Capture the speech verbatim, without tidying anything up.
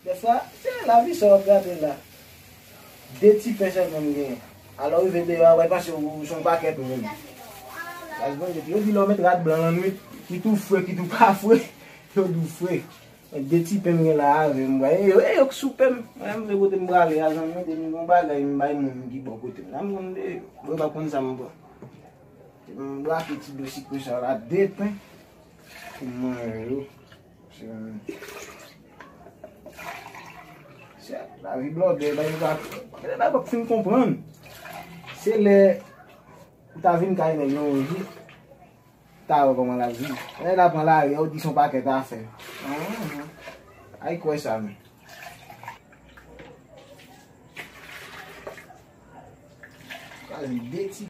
Dèfwa, se lavi sa w ap gade la. De ti pen sèlman m genyen. Alò, w rive deyò a, w al panse w se yon pakèt moun. Gras Bondye, yo di lè w met rad blan lannwit, kit ou fre, kit ou pa fre, yo di w fre. De ti pen m gen la avè m, bwa. E yo, e yo k sou pen m. Mwen, m vle kote m prale a, zanmi, depi m gen yon bagay, m bay moun ki bò kote m. Nan m konn de, mwen pa konn sa m pran. M brake ti do sikre sa la, de pen. Pou m manje yo. Se, se lavi blòdè, bagay pa, bagay pa fin konprann. Se lè ou ta vin kay nèg yon jou, ta wè kòman l ap viv. Lè l ap pran lari a, ou di se yon pakèt afè. Ay kwè sa, men. Pral de ti